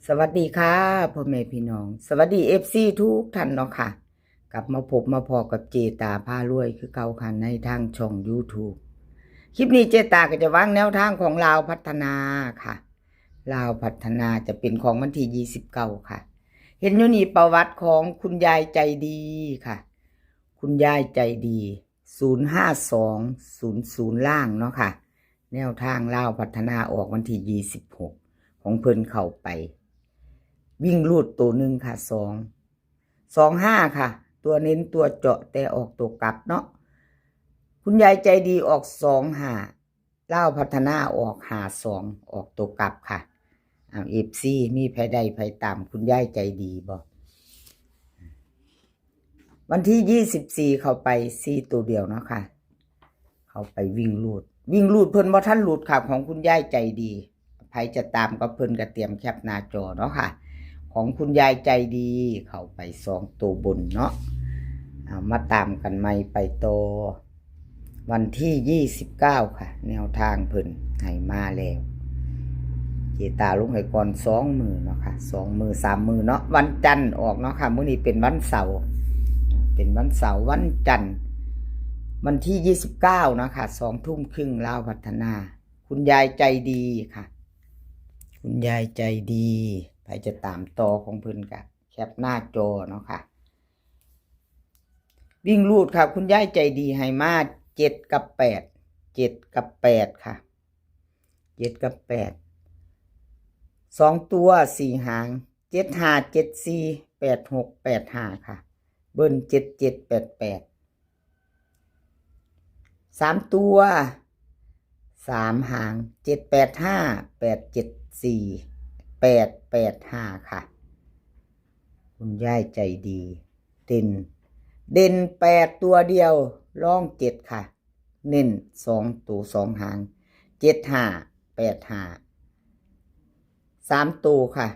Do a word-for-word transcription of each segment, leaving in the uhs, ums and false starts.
สวัสดีค่ะ พ่อแม่พี่น้อง สวัสดี เอฟซี ทุกท่านเนาะค่ะ กลับมาพบมาพ้อกับเจตาพารวยคือเก่าค่ะ ในทางช่อง YouTube คลิปนี้เจตาก็จะวางแนวทางของลาวพัฒนาค่ะ ลาวพัฒนาจะเป็นของวันที่ยี่สิบเก้าค่ะ เห็นอยู่นี่ประวัติของคุณยายใจดีค่ะ คุณยายใจดี ศูนย์ห้าสองศูนย์ศูนย์ ล่างเนาะค่ะ แนวทางลาวพัฒนาออกวันที่ยี่สิบหก ของเพิ่นเข้าไป วิ่งรูดตัวหนึ่งค่ะ สอง สองห้า ค่ะ ตัวเน้นตัวเจาะแต่ออกตัวกลับเนาะ คุณยายใจดีออก สองห้า ลาวพัฒนาออก ห้าสอง ออกตัวกลับค่ะ เอา เอฟซี มีไผได้ไผตามคุณยายใจดีบ่ วันที่ยี่สิบสี่เข้าไปสี่ตัวเดียวเนาะค่ะ เข้าไปวิ่งรูด วิ่งรูดเพิ่นบ่ทันรูดค่ะ ของคุณยายใจดี ไผจะตามก็เพิ่นก็เตรียมแคปหน้าจอเนาะค่ะ ของคุณยายใจดีเข้าไปสองตัวบนเนาะ เอามาตามกันใหม่ไปต่อ วันที่ยี่สิบเก้าค่ะ แนวทางเพิ่นให้มาแล้ว เจตาลงให้ก่อนสองมื้อเนาะค่ะ สองมื้อสามมื้อเนาะ วันจันทร์ออกเนาะค่ะ มื้อนี้เป็นวันเสาร์ เป็นวันเสาร์ วันจันทร์ วันที่ยี่สิบเก้าเนาะค่ะ สองทุ่มครึ่ง ลาวพัฒนา คุณยายใจดีค่ะ คุณยายใจดี ไผจะตามต่อของเพิ่นก็แคปหน้าจอเนาะค่ะ วิ่งรูดค่ะ คุณยายใจดีให้มา เจ็ด กับ แปด เจ็ด กับ แปด ค่ะ เจ็ด กับ แปด สองตัวสี่หาง เจ็ดห้า เจ็ดสี่ แปดหก แปดห้า ค่ะ เบิ้ล เจ็ดเจ็ด แปดแปด สามตัวสามหาง เจ็ดแปดห้า แปดเจ็ดสี่ แปดแปดห้า ค่ะ คุณยายใจดี เด่น เด่นแปดตัวเดียว รองเจ็ดค่ะ เน้นสองตัวสองหาง เจ็ดห้า แปดห้า สามตัวค่ะ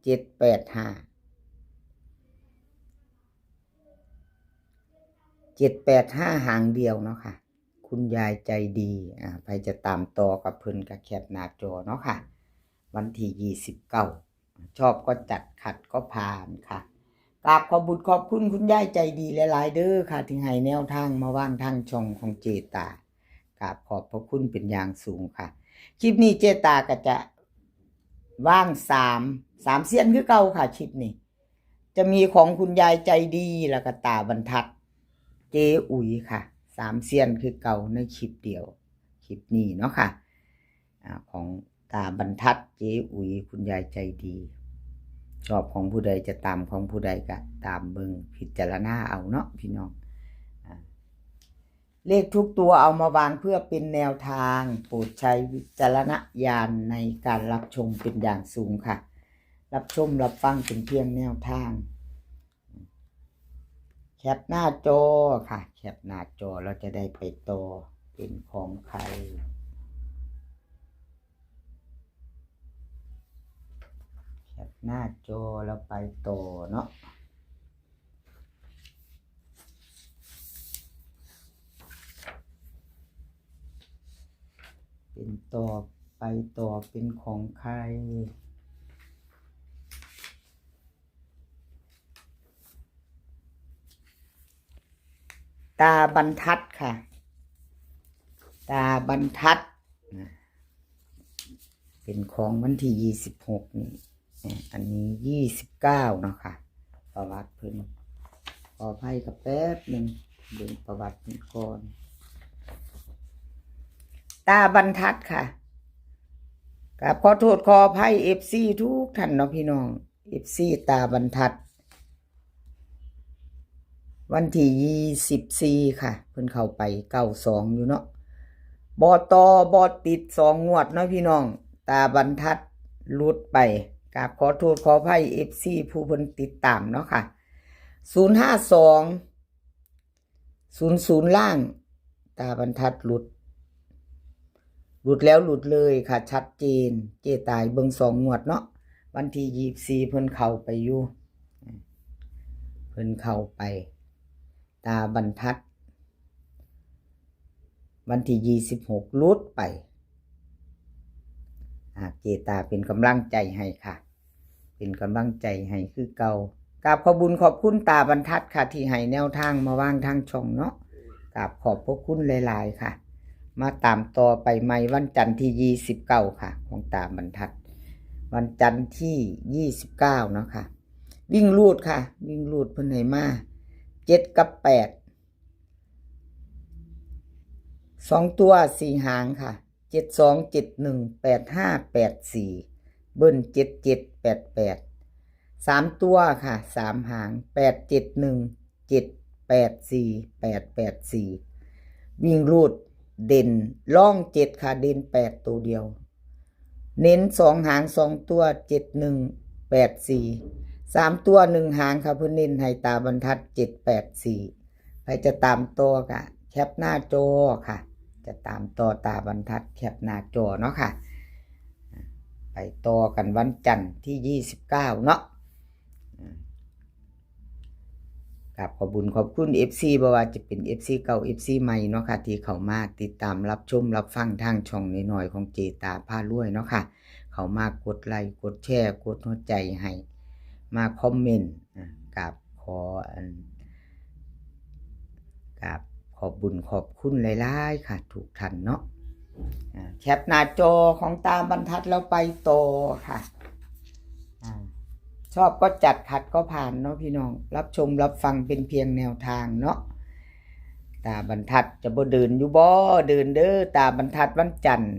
เจ็ดแปดห้า เจ็ดแปดห้า หางเดียวเนาะค่ะ คุณยายใจดี อ่า ไผจะตามต่อกับเพิ่นก็แคปหน้าจอเนาะค่ะ วันที่ยี่สิบเก้า ชอบก็จัด ขัดก็ผ่านค่ะ กราบขอบบุญขอบคุณคุณยายใจดีหลายๆเด้อค่ะ ที่ให้แนวทางมาวางทางช่องของเจตา กราบขอบพระคุณเป็นอย่างสูงค่ะ คลิปนี้เจตาก็จะวางสาม สามเซียนคือเก่าค่ะ คลิปนี้ จะมีของคุณยายใจดี แล้วก็ตาบรรทัด เจ๊อุ๋ยค่ะ สามเซียนคือเก่าในคลิปเดียว คลิปนี้เนาะค่ะ อ่า ของตาบรรทัด เจ๊อุ๋ย คุณยายใจดี ชอบของผู้ใดจะตามของผู้ใดก็ตามเบิ่งพิจารณาเอาเนาะพี่น้อง อ่า เลขทุกตัวเอามาวางเพื่อเป็นแนวทาง โปรดใช้วิจารณญาณในการรับชมเป็นอย่างสูงค่ะ รับชมรับฟังเป็นเพียงแนวทาง แคปหน้าจอค่ะ แคปหน้าจอ เราจะได้ไปต่อ เป็นของใคร แคปหน้าจอ แล้วไปต่อเนาะ เป็นต่อ ไปต่อ เป็นของใคร ตาบรรทัดค่ะ ตาบรรทัดนะ เป็นของวันที่ยี่สิบหกนี่ อ่ะ อันนี้ยี่สิบเก้าเนาะค่ะ ประวัติเพิ่น ขออภัยกับแป๊บหนึ่ง เบิ่งประวัติเพิ่นก่อน ตาบรรทัดค่ะ กราบขอโทษขออภัย เอฟซี ทุกท่านเนาะพี่น้อง เอฟซี ตาบรรทัด วันที่ยี่สิบสี่ค่ะ เพิ่นเข้าไปเก้าสองอยู่เนาะ บ่ต่อบ่ติดสองงวดเนาะพี่น้อง ตาบรรทัดหลุดไป กราบขอโทษขออภัย เอฟซี ผู้เพิ่นติดตามเนาะค่ะ ศูนย์ห้าสอง ศูนย์ศูนย์ ล่าง ตาบรรทัดหลุด หลุดแล้วหลุดเลยค่ะ ชัดเจน เจตาเบิ่งสองงวดเนาะ วันที่ยี่สิบสี่เพิ่นเข้าไปอยู่ เพิ่นเข้าไป ตาบรรทัด วันที่ยี่สิบหกหลุดไป อ่า เจตาเป็นกำลังใจให้ค่ะ เป็นกำลังใจให้คือเก่า กราบขอบบุญขอบคุณตาบรรทัดค่ะ ที่ให้แนวทางมาวางทางช่องเนาะ กราบขอบพระคุณหลายๆค่ะ มาตามต่อไปใหม่วันจันทร์ที่ยี่สิบเก้าค่ะ ของตาบรรทัด วันจันทร์ที่ยี่สิบเก้าเนาะค่ะ วิ่งรูดค่ะ วิ่งรูดเพิ่นให้มาเจ็ดกับแปด สองตัวสี่หางค่ะ เจ็ดสอง เจ็ดหนึ่ง แปดห้า แปดสี่ เบิ้ล เจ็ดเจ็ด แปดแปด สามตัวค่ะ สามหาง แปดเจ็ดหนึ่ง เจ็ดแปดสี่ แปดแปดสี่ วิ่งรูดเด่นร่องเจ็ดค่ะ เด่นแปดตัวเดียว เน้นสองหางสองตัว เจ็ดหนึ่ง แปดสี่ สามตัวหนึ่งหางค่ะ เพิ่นเน้นให้ตาบรรทัด เจ็ดแปดสี่ ใครจะตามต่อก็แคปหน้าจอค่ะ จะตามต่อตาบรรทัดแคปหน้าจอเนาะค่ะ ไปต่อกันวันจันทร์ที่ยี่สิบเก้าเนาะ กราบขอบบุญขอบคุณ เอฟซี บ่ว่าจะเป็น เอฟซี เก่า เอฟซี ใหม่เนาะค่ะ ที่เข้ามาติดตามรับชมรับฟังทางช่องน้อยๆของเจตาพารวยเนาะค่ะ เข้ามากดไลค์กดแชร์กดหัวใจให้ มาคอมเมนต์ อ่ะ กราบขออัน กราบขอบบุญขอบคุณหลายๆค่ะ ทุกท่านเนาะ อ่า แคปหน้าจอของตาบรรทัดแล้วไปต่อค่ะ อ่า ชอบก็จัด ขัดก็ผ่านเนาะพี่น้อง รับชมรับฟังเป็นเพียงแนวทางเนาะ ตาบรรทัดจะบ่เดินอยู่บ่ เดินเด้อ ตาบรรทัดวันจันทร์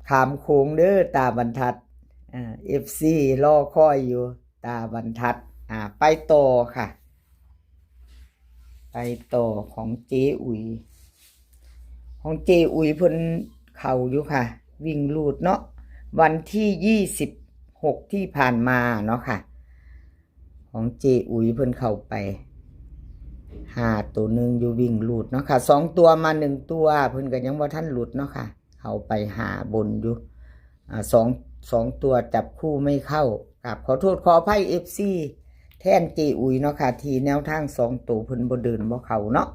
ข้ามโขงเด้อ ตาบรรทัด อ่า เอฟซี รอคอยอยู่ ตาบรรทัด อ่า ไปต่อค่ะ ไปต่อของเจอุ๋ย ของเจอุ๋ยเพิ่นเข้าอยู่ค่ะ วิ่งรูดเนาะ วันที่ยี่สิบหกที่ผ่านมาเนาะค่ะ ของเจอุ๋ยเพิ่นเข้าไปห้าตัวหนึ่งอยู่วิ่งรูดเนาะค่ะ สองตัวมาหนึ่งตัว เพิ่นก็ยังบ่ทันหลุดเนาะค่ะ เข้าไปห้าบนอยู่ อ่า สอง สองตัวจับคู่ไม่เข้า กราบขอโทษขออภัย เอฟซี แทนเจอุ๋ยเนาะค่ะ ที่แนวทางสองตัวเพิ่นบ่เดินบ่เข้าเนาะ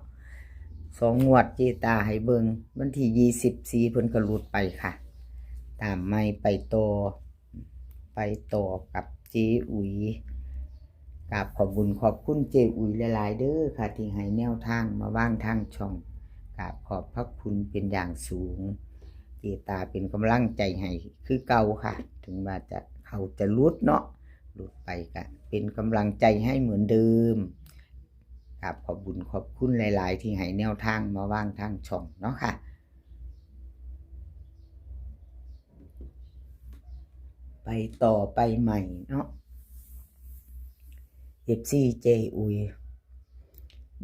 สองงวดเจตาให้เบิ่ง วันที่ยี่สิบสี่เพิ่นก็หลุดไปค่ะ ตามไม่ไปต่อ ไปต่อกับเจอุ๋ย กราบขอบบุญขอบคุณเจอุ๋ยหลายๆเด้อค่ะ ที่ให้แนวทางมาวางทางช่อง กราบขอบพระคุณเป็นอย่างสูง เจตาเป็นกำลังใจให้คือเก่าค่ะ ถึงว่าจะเข้าจะหลุดเนาะ หลุดไปก็เป็นกำลังใจให้เหมือนเดิม กราบขอบบุญขอบคุณหลายๆที่ให้แนวทางมาวางทางช่องเนาะค่ะ ไปต่อไปใหม่เนาะ เอฟซี เจอุ๋ย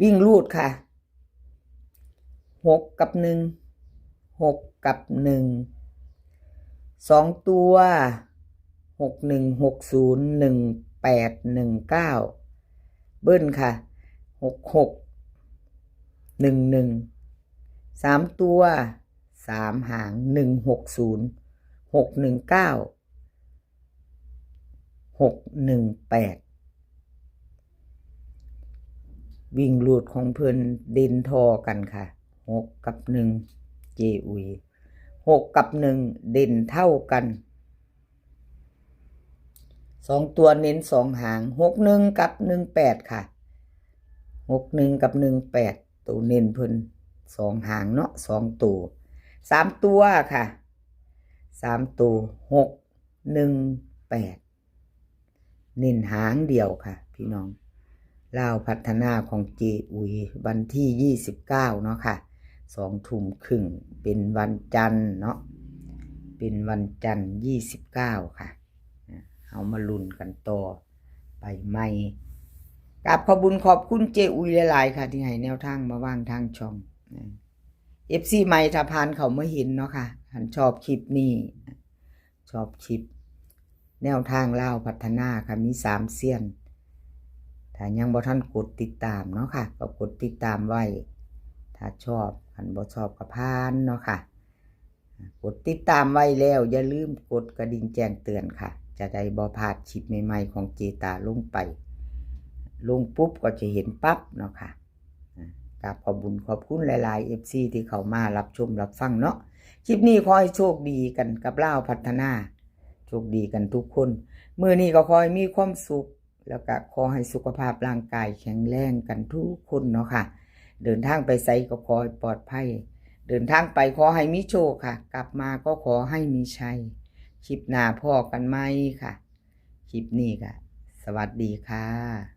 วิ่งรูดค่ะ หกกับหนึ่ง หกกับหนึ่ง สองตัว หกหนึ่ง หกศูนย์ หนึ่งแปด หนึ่งเก้า เบิ้ลค่ะ หกหก หนึ่งหนึ่ง สามตัว สามหาง หนึ่งหกศูนย์ หกหนึ่งเก้า หกหนึ่งแปด วิ่งรูดของเพิ่นเด่นท่อกันค่ะ หกกับหนึ่ง เจอุ๋ย หกกับหนึ่งเด่นเท่ากัน สองตัวเน้นสองหาง หกหนึ่งกับหนึ่งแปดค่ะ หกหนึ่งกับหนึ่งแปด ตัวเน้นเพิ่นสองหางเนาะ สองตัว สามตัวค่ะ สามตัว หกหนึ่งแปด เน้นหางเดียวค่ะ พี่น้อง ลาวพัฒนาของเจอุ๋ย วันที่ยี่สิบเก้าเนาะค่ะ สองทุ่มครึ่ง เป็นวันจันทร์เนาะ เป็นวันจันทร์ยี่สิบเก้าค่ะ อ่ะ เอามาลุ้นกันต่อไปใหม่ กราบขอบบุญขอบคุณเจอุ๋ยหลายๆค่ะ ที่ให้แนวทางมาวางทางช่อง เอฟซี ใหม่ถ้าผ่านเข้ามาเห็นเนาะค่ะ ท่านชอบคลิปนี้ ชอบคลิปแนวทางลาวพัฒนาค่ะ มีสามเซียน ถ้ายังบ่ทันกดติดตามเนาะค่ะ ก็กดติดตามไว้ ถ้าชอบ คันบ่ชอบก็ผ่านเนาะค่ะ กดติดตามไว้แล้ว อย่าลืมกดกระดิ่งแจ้งเตือนค่ะ จะได้บ่พลาดคลิปใหม่ๆของเจตาลงไป ลงปุ๊บก็จะเห็นปั๊บเนาะค่ะ อ่ะ กราบขอบบุญขอบคุณหลายๆ เอฟซี ที่เข้ามารับชมรับฟังเนาะ คลิปนี้ขอให้โชคดีกันกับลาวพัฒนา โช ชคดีกันทุกคน มื้อนี้ก็ขอให้มีความสุข แล้วก็ขอให้สุขภาพร่างกายแข็งแรงกันทุกคนเนาะค่ะ เดินทางไปไสก็ขอให้ปลอดภัย เดินทางไปขอให้มีโชคค่ะ กลับมาก็ขอให้มีชัย คลิปหน้าพ้อกันใหม่ค่ะ คลิปนี้ก็สวัสดีค่ะ